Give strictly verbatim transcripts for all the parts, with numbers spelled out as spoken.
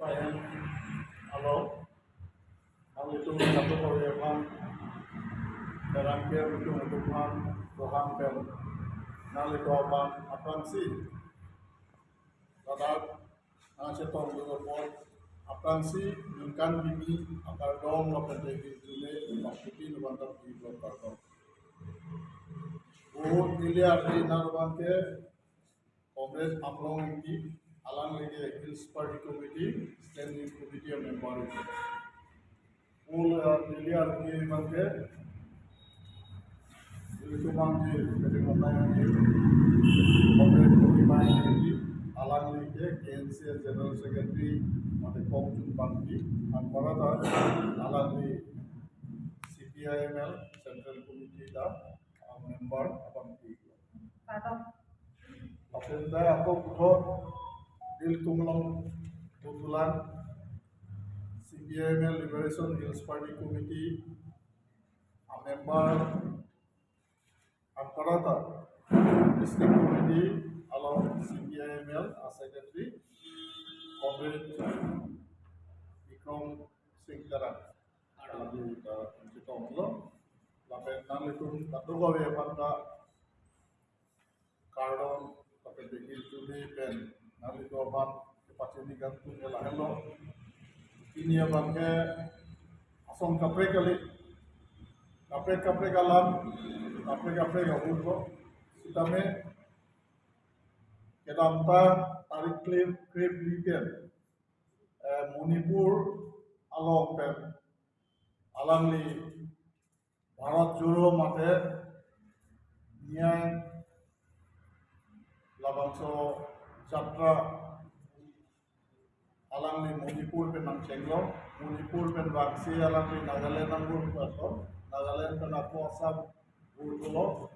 Alo, nanglitum satu kori aphan, terang ke utum utum aphan, rohang pen, nanglitum aphan, aphrangsi, ladak nangchetongdun apot, aphrangsi ningkan kimi akardom lapen degi june bakti nubantak di blok kartong. Bu Ilia Ri Narwang ke Comrade Amlong Ingti, alangli ke Hills Party Committee, Standing Committee member. Pul, eh, Ilia Ri Narwang ke, Ilia Tumang ke, jadi ngomong ke, Comrade Komima Ingti, alangli ke K N C A General Secretary, mate Kong Chun Bangti, anparata, alangli C P I M L Central Committee ta, ah, member abangpi. Kardom. Lapen ta ako puthot nelitum along putulan C P I M L Liberation Hills Party Committee a member, anparata District Committee along C P I M L a Secretary, Comrade Bikram Singh Terang. Kami, eh, chetonglo. Lapen nanglitum kadokave aphan ta kardom, lapen degi june pen nanglitum aphan kepachini kangtung lahelo. Pini abang ke asong kaprek kali, kaprek kaprek alam, kaprek kaprek ahut lo. Sitame kedamtang tarik kre-, krephli pen, eh, Manipur along pen alangli Bharat Jodo mate Nyay labangso jatra alangli Manipur pen nangchenglo, Manipur pen vangsi alangli Nagaland nangbur-etlo, Nagaland pen ako Assam burlo,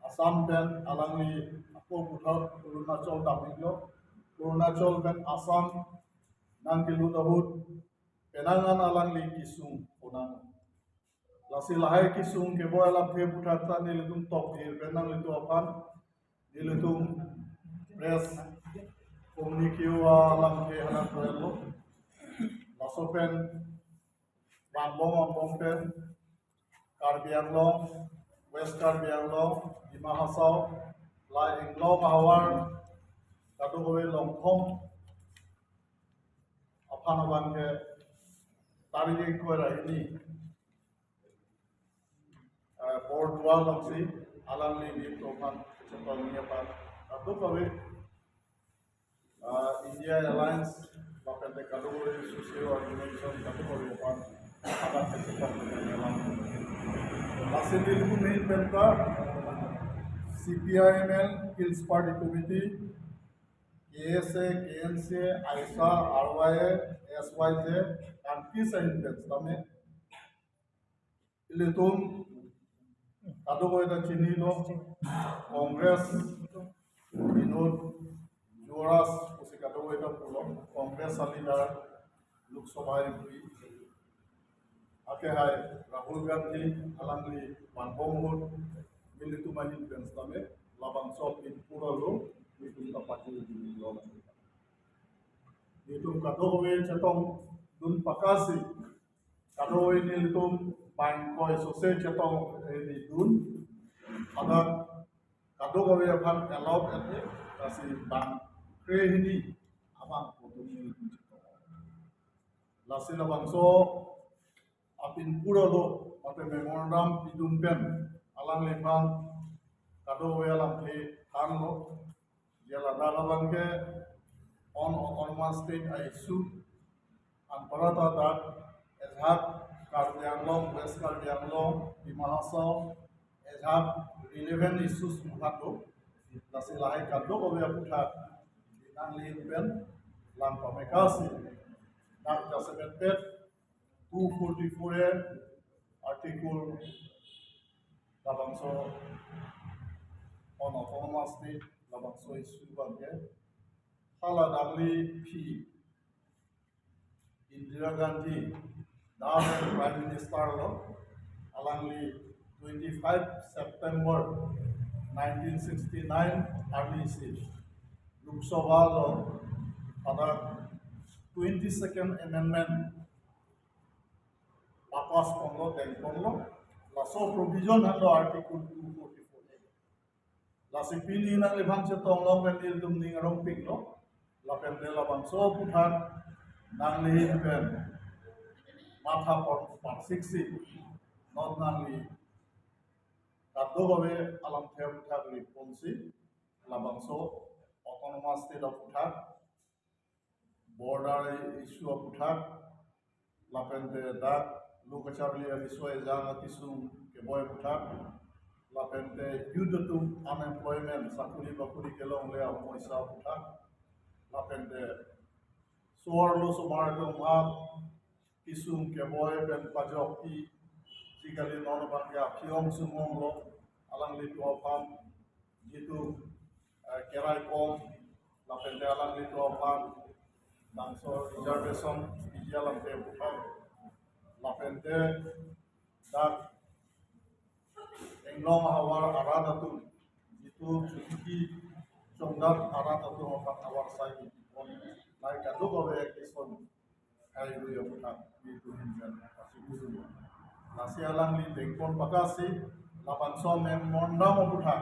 Assam pen alangli ako puthot Arunachal damiklo, Arunachal pen Assam nangkelut ahut penang an alangli kesung ponang. Lasi lahai kesung keboi alamthe aputhak ta nelitum tokdir pen nanglitum aphan, nelitum press communique alamthe hadak kroilo. Laso pen vangbom vangbom pen Karbi Anglong, West Karbi Anglong, Dima Hasao, la Inglong ahavar kadokave along thom aphan abang ke tarik ingkoi ra hini, eh, Bordua alongsi alangli nelitum aphan chetongji aphan kadokave, eh, India Alliance lapen te kadokave socio organization kadokave aphan hadak chetongji alam. Lasi nelitum ahin pen ta C P I M L Hills Party Committee, K S A, K N C A, AISA, R Y A, S Y J, kangkis ahin pen sitame ilitum kadokave ta chinilo, Congress, Binod Joras pusi kadokave ta pulo, Congress a leader, Lok Sabha M P. Akehai Rahul Gandhi alangli vangbom ahut nelitum ahin pen sitame labangso pinpur alo nelitum ta pajirlo. Nelitum kadokave chetongdun pakasi, kadokave nelitum bang ingkoi sose chetong, eh, nelitum. Hadak kadokave aphan allowed ete, lasi bang kre hini abang putum nelitum chetong. Lasi labangso apinpur alo mate memorandum pidun pen alangliphan kadokave alamthe thanlo. Je ladak abang ke on autonomous state a-issue, anparata dak ejahak Karbi Anglong, West Karbi Anglong, Dima Hasao, ejahak relevant issues mukhat do. Lasi lahai kadokave aputhak nangli pen lang pamekasi, dak jasemet pet two forty-four A article labangso on autonomous state labangso issue abang ke hala dangli phi Indira Gandhi, dak Prime Minister lo, alangli twenty-five September nineteen sixty-nine arni si Lok Sabha along hadak twenty-second Amendment papass ponlo, tengponlo, laso provision halo Article two forty-four A. Lasi pini nangliphan chetong long pen nelitum ning arong pinglo, lapen te labangso aputhak nangli pen matha pon parsiksi, non nangli kadokave alamthe aputhak riponsi, labangso Autonomous State aputhak, border issue aputhak, lapen te dak lo kacharli arisoi ejang akesung keboi aputhak, lapen te youth atum unemployment, sakuri bakuri kelongle amoisa aputhak, lapen te so-arlo osomar atum aphan kesung keboi pen pajokpi, jikali non abang ke aphi-ong sung-onglo, alanglitum aphan jitu, eh, kerai pon, lapen te alanglitum aphan bangso reservation piji alamthe aputhak, lapen te dak Anglong ahavar arat atum, jitu Kuki Chongdat arat atum aphan ahavar sai pipon, lahai kadokave action, hai ru aputhak nelitum ahin pen pasi kusu. Lasi alangli tengpon pakasi, labangso memorandum aputhak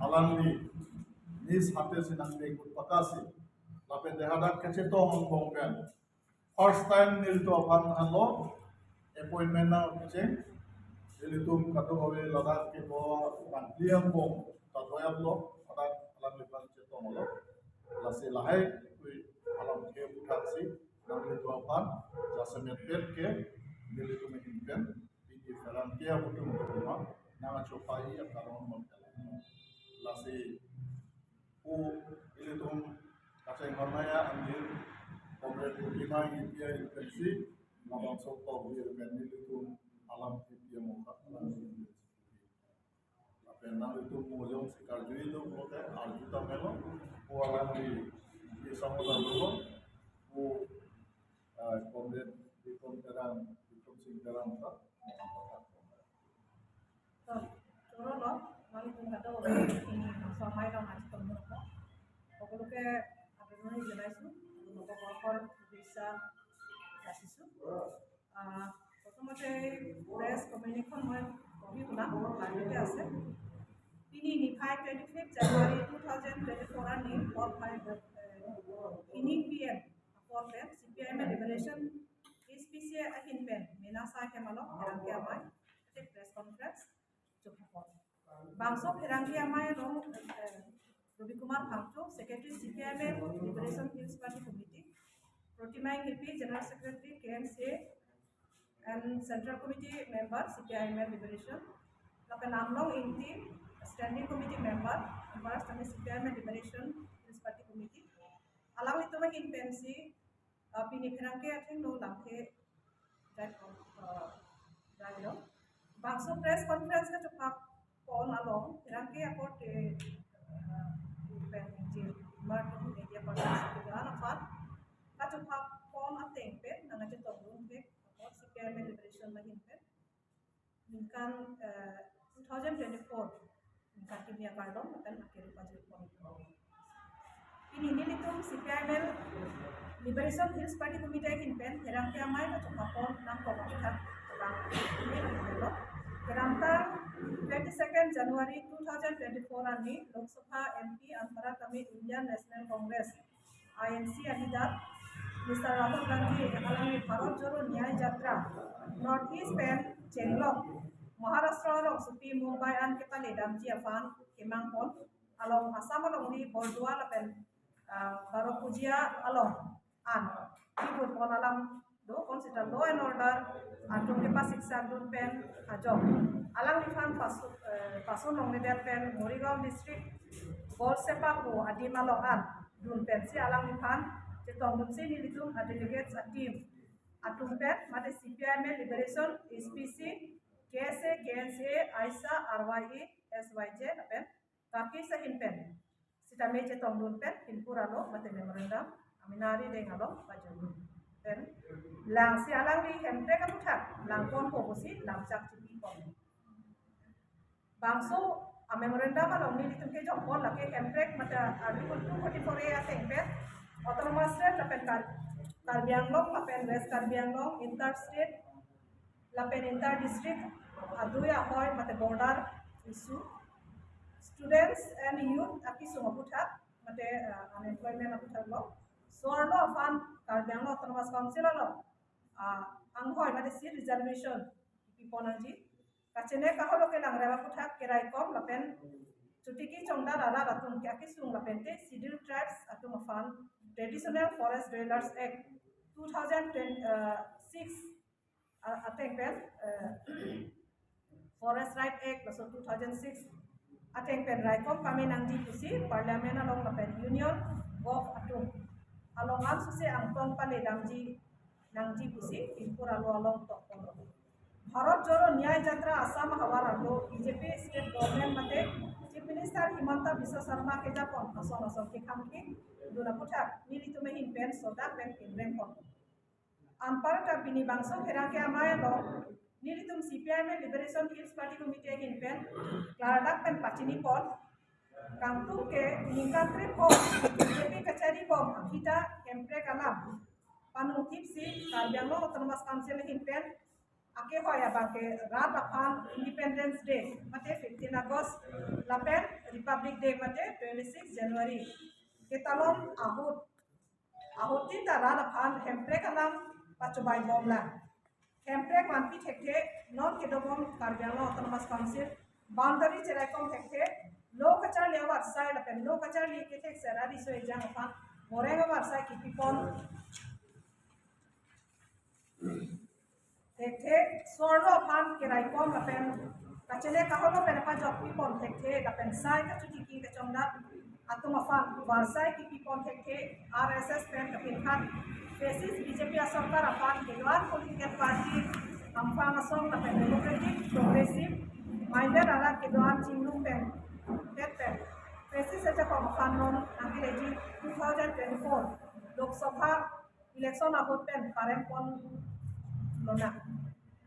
alangli niz hate si nangtengpon pakasi, lapen te hadak kachetong angbong pen first time nelitum aphan halo appointment nangkecheng. Nelitum kadokave ladak kedo bangli angbong ta doyaplo, hadak alangliphan chetonglo. Lasi lahai kui alamthe aputhak si nanglitum aphan jasemet pet ke nelitum ahin pen pini pherangke abutum atum aphan nangkachopai akaron bang kalang. Lasi pu ilitum kacheng hornaya anjir Comrade Kuki Mangki Ingti ahin pensi labangso tok vir pen ilitum alamthe pi amokha. Lapen nanglitum mo jongsi karjui do pulote arju ta melo, pu alangli di samudra dolo, pu, eh, Comrade Bikram Terang, Bikram Singh Terang ta. তো, চলো, তোমালোকে মুখা তো, এই, সময় দাও, আজি তো মোৰ হ'ব। সকলোকে আদৰণি জনাইছোঁ, আপোনালোকক বৰ্ষৰ শুভেচ্ছা যাচিছোঁ। আহ, প্ৰথমতে প্ৰেছ কমিউনিকেশ্যন মই পঢ়ি শুনাম, লাইভতে আছে। তিনি নিশাই twenty fifth January two thousand twenty four ani, four five, eh, ini P M, four P M, C P I M Liberation, S P C ahin pen mena sai kemalok pherangke amei, ate press conference chukapon. Bangso pherangke amei along, eh, Ravi Kumar Phangcho, Secretary C P I M Liberation Hills Party Committee, Protima Ingti, General Secretary K N C A and Central Committee member C P I M Liberation, lapen Amlong Ingti, Standing Committee member, member kami C P I M Liberation Hills Party Committee. Alanglitum ahin pensi, uh, pini pherangke athengno lamthe dai, uh, dai lo. Bangso press conference kachepakpon along pherangke akorte, uh, pen je martu media persons kedo-an aphan kachepakpon ateng pen nangkachetongdun ke akor C P I M Liberation ahin pen ningkan, eh, two thousand twenty-four ningkan kimi akardom lapen akeru pajirpon. Pini nelitum C P I M Liberation Hills Party Committee ahin pen pherangke amei kachepakpon nangkok aputhak bang ini lo. Kedamtang twenty-second January two thousand twenty-four ani Lok Sabha M P anpara kami Indian National Congress, I N C a leader, Mister Rahul Gandhi alangli Bharat Jodo Nyay Yatra North East pen chenglok Maharashtra along sopi Mumbai an kepale damji aphan kemangpon along Assam alongri Bordua lapen, ah, Barapujia along an kibutpon alam do, konsita law and order atum kepasiksakdun pen ajok alangliphan pasu, eh, pasun longledet pen Morigaon district Golsepa pu adim along an dun pensi alangliphan chetongdunsi nelitum a delegates a team atum pen mate C P I M Liberation, S P C, K S A, K N C A, AISA, R Y A, S Y J lapen KAKIS ahin pen sitame chetongdun pen hinpur alo mate memorandum amena arideng along pajokdun pen langsi alangli Hemprek aputhak langponpo pusi lamchak chipipon. Bangso a memorandum along nelitum kejokpon lake Hemprek mate Article two forty-four A ateng pen Autonomous State lapen Kar-, Karbi Anglong lapen West Karbi Anglong, interstate lapen interdistrict adui ahoi mate border issue, students and youth akisung aputhak mate uh, unemployment aputhak lo. So arlo aphan Karbi Anglong Autonomous Council along uh, anghoi mate seat reservation pipon nangji. Kachene kaholo kelang rema aputhak keraikom lapen chotiki chongdat arat atum ke akisung lapen te Scheduled Tribes atum aphan Traditional Forest Dwellers Act two thousand six uh, ateng pen uh, Forest Right Act laso two thousand six ateng pen raikom pame nangji pusi Parliament along lapen Union Gov atum along an suse angtong pale damji nangji pusi Ingkur alo along tokpon. Bharat Jodo Nyay Jatra Assam havar arlo B J P state government mate Chief Minister Himanta Biswa Sarma kejapon ason ason kekhamki dun aputhak nelitum ahin pen sodak pen pinrengpon. Anparta pini bangso pherangke amei along nelitum C P I M Liberation Hills Party Committee ahin pen klardak pen pachinipon. Kangtung ke ningkan krepho B J P kachari bom aphita hemprek alam panung thipsi Karbi Anglong Autonomous Council ahin pen akehoi abang ke rat aphan Independence Day mate fifteen August lapen Republic Day mate twenty-six January ketalon ahut ahut tinta rat aphan hemprek alam pachobai bomlang. Hemprek manpi thekthe non kedobom Karbi Anglong Autonomous Council boundary cheraikom thekthe lo kacharli avarsai lapen lo kacharli kethek sera riso ejang aphan goreng avarsai kipipon thekthe so arlo aphan keraikom lapen kachele kaholo pen pajok pipon thekthe lapen sai kachotiki kachongdat atum aphan avarsai kipipon thekthe R S S pen kapirkhat fascist B J P asorkar aphan kedoan political party Ampang Asong lapen Democratic Progressive minded arat kedoan chingrum pen tet pen fascist ajakong aphan non nangkeleji two thousand twenty-four Lok Sabha election ahut pen parempon lonang.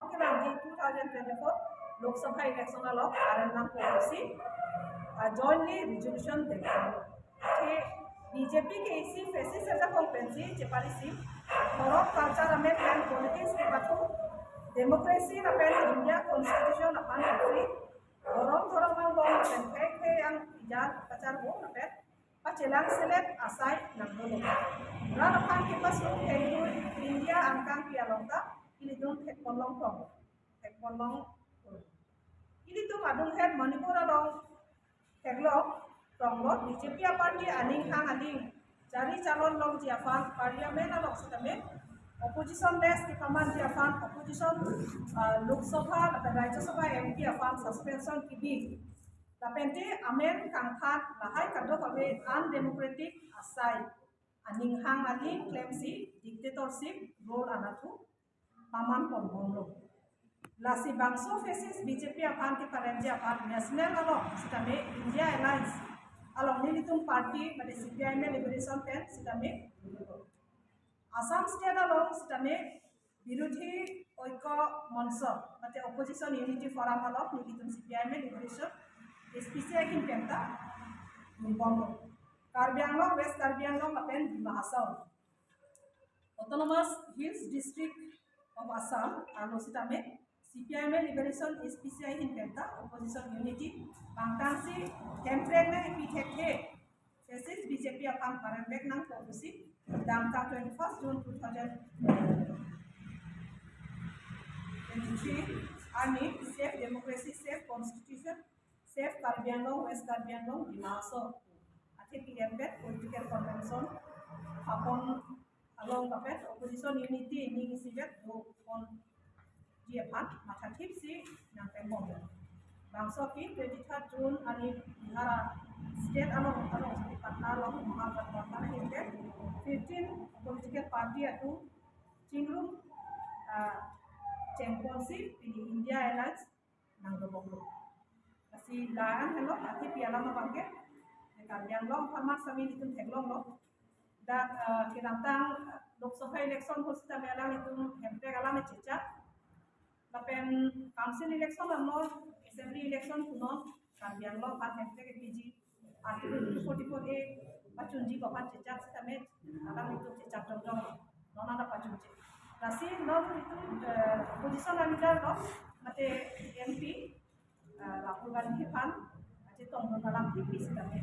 Oke bang di two thousand twenty-four Lok Sabha election along parem nangpo pusi uh, jointly resolution de. Ke B J P ke isi fascist ajakong pensi cheparisi. Borok culture amendment politics ke batu democracy lapen India constitution aphan free. Borok borok nang bom pen ke ke yang ijat pacar bo lapen pachelang selet asai nangdolo. Rat aphan kepasung thengdun India angkang pi along ta ilitum thekpon longtong. Thekpon long. Ilitum adung het Manipur along theklong tonglo B J P aparty aning hang aning chari chalon longji aphan Parliament along sitame opposition list kepamanji aphan opposition uh, Lok Sabha lapen Rajya Sabha M P aphan suspension kibi. Lapen te amen kangthan lahai kadokave undemocratic asai aning hang aling klemsi dictatorship rule anatthu paman ponbomlo. Lasi bangso fascist B J P aphan keparemji aphan national along sitame India Alliance along nelitum party mate C P I M Liberation pen sitame Assam state along sitame Birodhi Oikyo Moncho mate Opposition Unity Forum along nelitum C P I M Liberation S P C I ahin pen ta nunbomlo. Karbi Anglong, West Karbi Anglong lapen Dima Hasao Autonomous Hills District of Assam arlo sitame C P I M Liberation S P C I ahin pen ta Opposition Unity pangtangsi hemprek nangpi thekthe fascist B J P aphan parempek nangpo pusi damtang twenty-first June two thousand twenty-three arni Save Democracy, Save Constitution, Save Karbi Anglong, West Karbi Anglong, Dima Hasao athe P M bet political convention apon along kapet opposition unity ning isivet do ponji aphan mathathipsi nangpembom. Bangso ke twenty-third June arni Bihar state along along Patna along Mahagatbandhan ahin pen fifteen political party atum chingrum uh, chengponsi pini India Alliance nangdobomlo. Lasi la-an helo athe pi alam abang ke Karbi Anglong pharma sami nelitum theklonglo. Dak uh, kedamtang Lok Sabha election ahut sitame alanglitum hemprek alam chechak. Lapen council election along assembly election punon Karbi Anglong aphan hemprek piji Article two forty-four A pachunji aphan chechak sitame alanglitum chechak dongdong. Non adap pachunche. Lasi non itum, eh, opposition leader non mate M P, eh, Rahul Gandhi aphan chetongdun alam kipi sita me.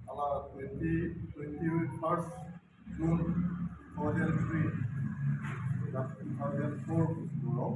Ala twenty, twenty-first June two thousand three, two thousand four, no?